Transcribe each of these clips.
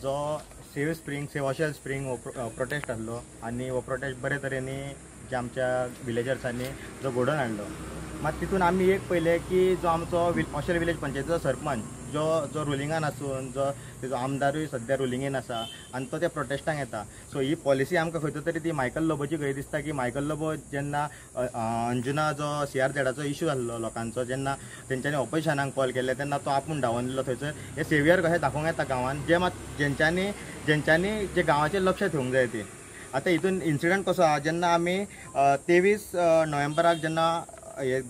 जो save spring save ऑशेल spring हो protest आसलो आनी हो प्रोटेस्ट बरे तरेन जे आमच्या विलेजर्सांनी जो घडोवन हाडलो. मात तितून आमी एक पयलें की जो आमचो ऑशेल विलेज पंचायतीचो सरपंच जो जो रुलिंगान आसून जो तेजो आमदारूय सद्या रुलिंगेन आसा आनी तो त्या प्रोटेस्टांक येता. सो ही पॉलिसी आमकां खंय तरी ती मायकल लोबोची खंय दिसता की मायकल लोबो जेन्ना अंजुना जो CRZाचो इशू जाल्लो लोकांचो, जेन्ना तेंच्यांनी ऑपोजिशनाक कॉल केल्ले तेन्ना तो आपूण धांवन दिलो थंयसर. हे सेवियर कशें दाखोवंक येता गांवान जे मात जेंच्यांनी जेंच्यांनी जे गांवाचेर लक्ष ठेवंक जाय ती. आतां हितून इन्सिडंट कसो आहा, जेन्ना आमी 23 नोव्हेंबराक जेन्ना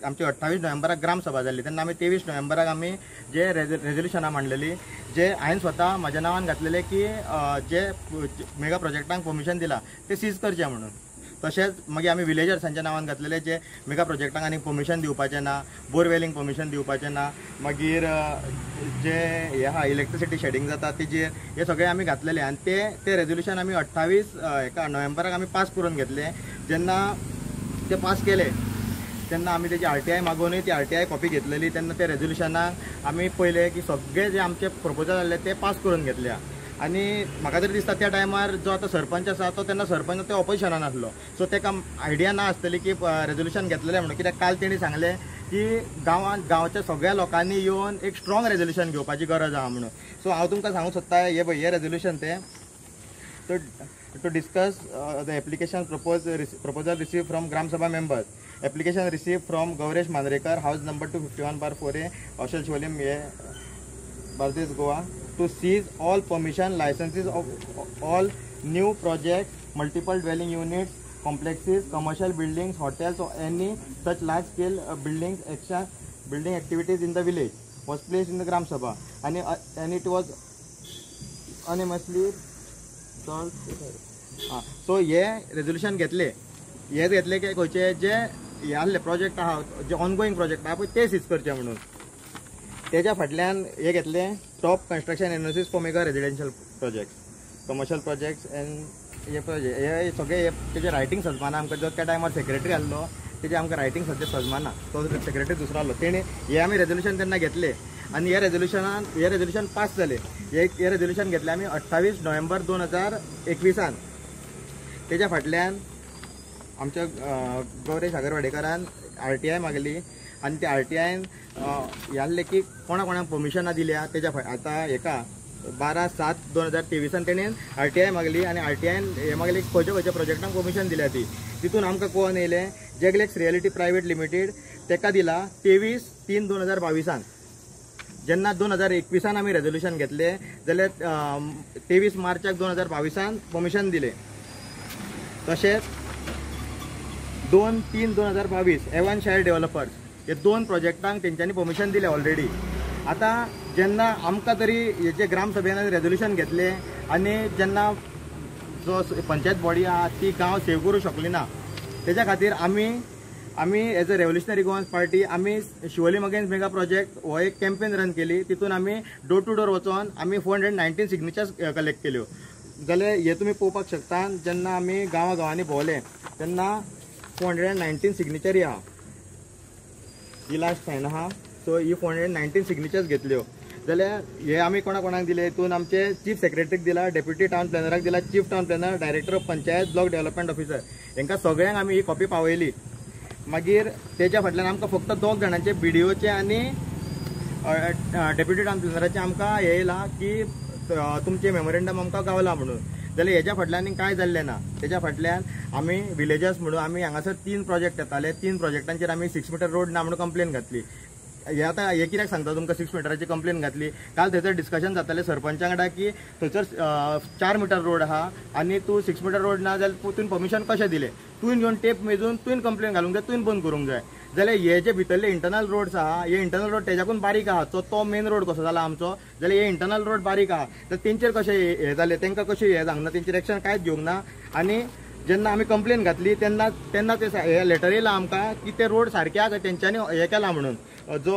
आमची 28 नोव्हेंबराक ग्रामसभा जाल्ली तेन्ना आमी 23 नोव्हेंबराक आमी जे रेजोल्युशनां मांडलेली, जे हांवें स्वता म्हाज्या नांवान घातलेले की जे मेगा प्रोजेक्टांक परमिशन दिला ते सीज करचें म्हणून. तशेंच मागीर आमी विलेजर्सांच्या नांवान घातलेले जे मेगा प्रोजेक्टांक आनी परमिशन दिवपाचें ना, बोरवेलींक परमिशन दिवपाचें ना, मागीर जे हे आहा इलेक्ट्रिसिटी शेडिंग जाता तेजेर, हे सगळे आमी घातलेले. आनी ते ते रेजोल्युशन आमी 28 हेका नोव्हेंबराक आमी पास करून घेतले. जेन्ना ते पास केले तेन्ना आमी तेजी RTI मागोवनूय ती RTI copy घेतलेली. तेन्ना ते रेजोल्युशनाक आमी पयले की सगळे जे आमचे प्रपोजल आसले ते पास करून घेतल्या. आनी म्हाका तरी दिसता त्या टायमार जो आतां सरपंच आसा तो तेन्ना सरपंच ते ऑपोजिशनान आसलो, सो तेका आयडिया ना आसतली की रेजोल्युशन घेतलेलें म्हणून. कित्याक काल तेणी सांगलें की गांवांत गांवच्या सगळ्या लोकांनी येवन एक स्ट्रॉंग रेजोल्युशन घेवपाची गरज आहा म्हणून. सो हांव तुमकां सांगूंक सोदता हे पळय हे रेजोल्युशन तें to discuss the application proposal received from Gram Sabha members. Application received from Gauresh Mandrekar, house number 251/4A, Oshel Siolim, Bardez, Goa, to seize all permission licenses of all new projects, multiple dwelling units, complexes, commercial buildings, hotels or any such large scale buildings, action, building activities in the village was placed in the Gram Sabha and it was unanimously solved. So हे resolution घेतले, हे घेतले की खंयचे जे हे आहले project आहा, जे ongoing project आहा पळय ते सीज करचे म्हणून. तेज्या फाटल्यान हे घेतले top construction NOCs for mega residential projects, commercial projects and हे प्रोजेक्ट. हे सगळे तेजे रायटींग सजमाना आमकां, जो त्या टायमार सेक्रेटरी आहलो तेजे आमकां रायटींग सद्या सजमाना, तो सेक्रेटरी दुसरो आहलो. तेणे हे आमी रेजोल्युशन तेन्ना घेतले आनी ह्या रेजोल्युशनान हे रेजोल्युशन पास जाले. हे रेजोल्युशन घेतले आमी 28 नोव्हेंबर 2021. तेज्या फाटल्यान आमच्या गौरेश आगरवाडेकारान RTI मागली आनी त्या RTIन हे आहले की कोणा कोणाक परमिशनां दिल्या. तेज्या आतां हेका 12/7/2023 तेणेन RTI मागली आनी RTIन हे मागले खंयच्या खंयच्या प्रोजेक्टांक परमिशन दिल्या ती. तितून आमकां कोण येयलें जेगलेक्स रियलिटी प्रायवेट लिमिटेड तेका दिला 23/3/2022. जेन्ना 2021 आमी रेजोल्युशन घेतले जाल्यार 23 मार्चाक 2022 परमिशन दिले. तशेंच 2/3/2022 एवन शायर डेव्हलपर्स हे 2 प्रोजेक्टांक तेंच्यांनी परमिशन दिलें ऑलरेडी. आतां जेन्ना आमकां तरी हे जे ग्रामसभेन रेजोल्युशन घेतले आनी जेन्ना जो पंचायत बॉडी आहा ती गांव सेव करूं शकली ना, तेज्या खातीर आमी आमी as a revolutionary Goans party आमी शिवोलीम अगेन्स्ट मेगा प्रोजेक्ट हो एक कॅम्पेन रन केली. तितून आमी डोर टू डोर वचोन आमी 419 सिग्नेचर्स कलेक्ट केल्यो. जाल्यार हे तुमी पळोवपाक शकता, जेन्ना आमी गांवा गांवांनी भोंवले तेन्ना 419 सिग्नेचरी आहा, ही लास्ट सायन आहा. सो ही 419 सिग्नेचर्स घेतल्यो. जाल्यार हे आमी कोणा कोणाक दिले, हितून आमचे चीफ सेक्रेटरीक दिला, डेप्युटी टावन प्लॅनराक दिला, chief town planner, director of panchayat, block development officer, हेंकां सगळ्यांक आमी ही कॉपी पावयली. मागीर तेज्या फाटल्यान आमकां फक्त 2 जाणांचे BDOचे आनी डेप्युटी टावन प्लॅनराचे आमकां हें येयलां की तुमचें मेमोरेंडम आमकां गावला म्हणून. जाल्यार हेज्या फाटल्यान कांय जाल्लें ना. तेज्या फाटल्यान आमी विलेजर्स म्हणून आमी हांगासर 3 प्रोजेक्ट येताले, 3 प्रोजेक्टांचेर आमी 6 मिटर रोड ना म्हणून कंप्लेन घातली. हे आतां हे कित्याक सांगता तुमकां 6 मिटराची कंप्लेन घातली. काल थंयसर डिस्कशन जातालें सरपंचा वांगडा की थंयसर 4 मिटर रोड आहा आनी तूं 6 मिटर रोड ना जाल्यार तुवें परमिशन कशें दिलें, तुवें घेवन टेप मेजून तुवें कंप्लेन घालूंक जाय, तुवें बंद करूंक जाय. जाल्यार हे जे भितरले इंटरनल रोड्स आहा, हे इंटरनल रोड तेज्याकून बारीक आहा, सो तो मेन रोड कसो जाला आमचो, जाल्यार हे इंटरनल रोड बारीक आहा तर तेंचेर कशें हें जालें, तेंकां कशें हें जावंक ना, तेंचेर एक्शन कांयच घेवंक ना. आनी जेन्ना आमी कंप्लेन घातली तेन्ना तेन्ना ते हे लेटर येयला आमकां की ते रोड सारके आहा तेंच्यांनी हें केला म्हणून. जो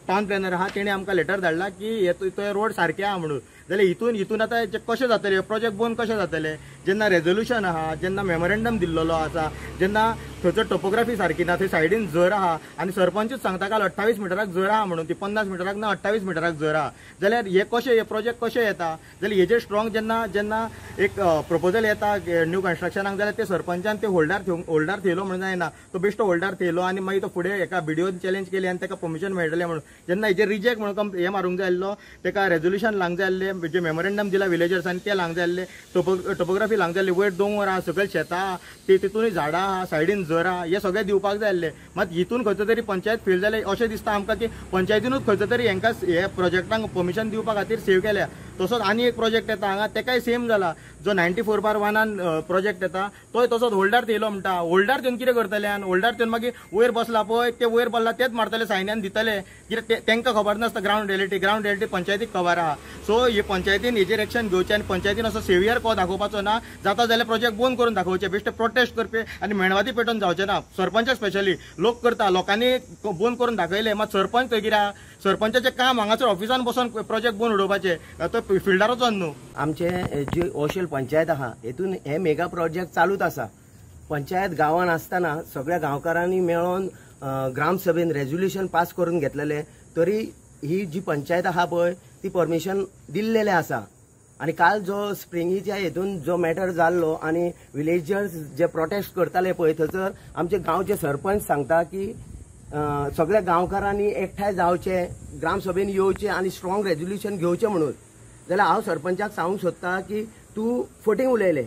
टावन प्लॅनर आहा तेणें आमकां लेटर धाडला की हे तो रोड सारके आहा म्हणून. जाल्यार हितून हितून आतां कशें जातलें, प्रोजेक्ट बंद कशें जातलें, जेन्ना रेजोल्युशन आहा, जेन्ना मेमोरेंडम दिल्लेलो आसा, जेन्ना थंयचो टोपोग्राफी सारकी ना, थंय सायडीन झर आहा आनी सरपंचूच सांगता काल 28 मिटराक झर आहा म्हणून, ती 50 मिटराक ना 28 मिटराक झर आहा, जाल्यार हे कशें हे प्रोजेक्ट कशें येता? जाल्यार हेजेर स्ट्रॉंग जेन्ना जेन्ना एक प्रपोजल येता न्यू कन्स्ट्रक्शनाक जाल्यार ते सरपंचान ते होल्डार थेयलो म्हणून जायना, तो बेश्टो होल्डार थेयलो आनी मागीर तो फुडें एका बीडीओन चॅलेंज केली आनी ताका परमिशन मेळटलें म्हणून. जेन्ना हेजेर रिजेक्ट म्हणून हें मारूंक जाय आसलो, ताका रेजोल्युशन लावंक जाय आसलें, जे मेमोरेंडम दिला विलेजर्सांनी तें लावंक जाय आसलें, टोपोग्राफी लावंक जाय आसली, वयर दोंगर आहा, सकयल शेतां आहा, ते तितूनय झाडां आहा, सायडीन झर आहा, हें सगळें दिवपाक जाय आसलें. मात हितून खंयचो तरी पंचायत फेल जालें अशें दिसता आमकां की पंचायतीनूच खंयचो तरी हेंकां हे प्रोजेक्टांक परमिशन दिवपा खातीर सेव केल्या. तसोच आनी एक प्रोजेक्ट येता हांगा, तेकाय सेम जाला, जो 94/1 प्रोजेक्ट येता तोय तसोच होल्डार थेयलो म्हणटा. होल्डार थेवन कितें करतले? होल्डार थेवन मागीर वयर बसला पळय, ते वयर बसला तेच मारतले, सायन्यान दितले, कित्याक तांकां खबर नासता ग्रावंड रियलिटी. ग्रावंड रियलिटी पंचायतीक खबर आहा. सो हे पंचायतीन हेजेर एक्शन घेवचें आनी पंचायतीन असो सेवियर को दाखोवपाचो ना, जाता जाल्यार प्रोजेक्ट बंद करून दाखोवचें, बेश्टे प्रोटेस्ट करपी आनी मेणवाती पेटोवन जावचें ना. सरपंच स्पेशली लोक करता, लोकांनी बंद करून दाखयलें, मात सरपंच थंय कितें, सरपंचाचें काम हांगासर ऑफिसान बसून प्रोजेक्ट बंद उडोवपाचें, तो फिल्डार वचोन न्हू. आमचे जी ओशेल पंचायत आहा हेतून हे मेगा प्रोजेक्ट चालूच आसा. पंचायत गांवान आसतना सगळ्या गांवकारांनी मेळोन ग्रामसभेन रेजोल्युशन पास करून घेतलेले, तरी ही जी पंचायत आहा पळय ती परमिशन दिल्लेले आसा. आनी काल जो स्प्रिंगीच्या हेतून जो मॅटर जाल्लो आनी विलेजर्स जे प्रोटेस्ट करताले पळय, थंयसर आमचे गांवचे सरपंच सांगता की सगळ्या गांवकारांनी एकठांय जावचे, ग्रामसभेन येवचे आनी स्ट्रॉंग रेजोल्युशन घेवचें म्हणून. जाल्यार हांव सरपंचाक सांगूंक सोदता की तूं फटींग उलयलें.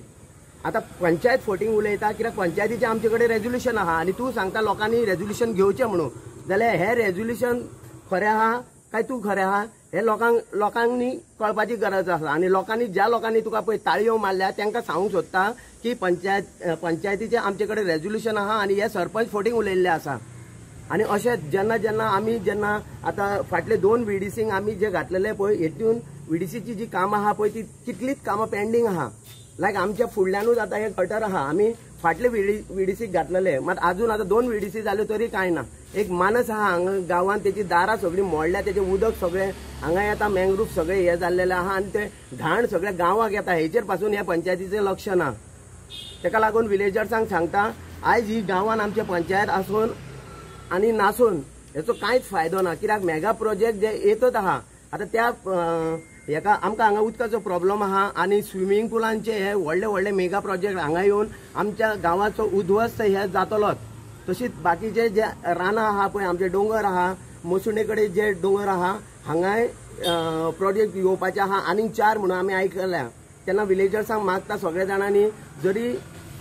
आतां पंचायत फटींग उलयता कित्याक पंचायतीचें आमचे कडेन रेजोल्युशन आहा आनी तूं सांगता लोकांनी रेजोल्युशन घेवचें म्हणून, जाल्यार हें रेजोल्युशन खरें आहा काय तूं खरें आहा हें लोकांनी कळपाची गरज आसा. आनी लोकांनी ज्या लोकांनी तुका पळय ताळयो मारल्या तांकां सांगूंक सोदता की पंचायतीचें आमचे कडेन रेजोल्युशन आहा आनी हे सरपंच फटींग उलयल्ले आसा. आनी अशें जेन्ना जेन्ना आमी जेन्ना आतां फाटले 2 VDCंक आमी जे घातलेले पळय, हेतून VDCची जी कामां आहा पळय ती कितलीच कामां पेंडींग आहा. लायक आमच्या फुडल्यानूच आतां हे गटर आहा, आमी फाटले VDCक घातलेले, मात आजून आतां 2 VDC जाल्यो तरी कांय ना. एक मानस आहा हांगा गांवांत, तेची दारां सगळीं मोडल्या, तेचें उदक सगळें हांगा येता, मँग्रूव सगळें हें जाल्लेलें आहा आनी ते घाण सगळ्या गांवाक येता. हेचेर पासून ह्या पंचायतीचें लक्ष ना. तेका लागून विलेजर्सांक सांगता, आयज ही गांवांत आमची पंचायत आसून आनी नासून हेचो कांयच फायदो ना, कित्याक मेगा प्रोजेक्ट जे येतच आहा आतां त्या हेका आमकां हांगा उदकाचो प्रॉब्लम आहा आनी स्विमींग पुलांचे हे व्हडले व्हडले मेगा प्रोजेक्ट हांगा येवन आमच्या गांवाचो उद्ध्वस्त हे जातलोच. तशीच बाकीचे जे रानां आहा पळय, आमचे दोंगर आहा, मसुंडे कडेन जे दोंगर आहा हांगाय प्रोजेक्ट येवपाचे आहा आनीक 4 म्हणून आमी आयकल्या. तेन्ना विलेजर्सांक मागता सगळ्या जाणांनी जरी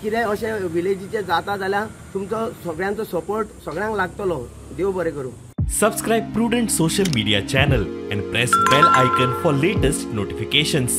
कितें अशें विलेजीचें जाता जाल्यार तुमचो सगळ्यांचो सपोर्ट सगळ्यांक लागतलो. देव बरें करूं. Subscribe Prudent social media channel and press bell icon for latest notifications.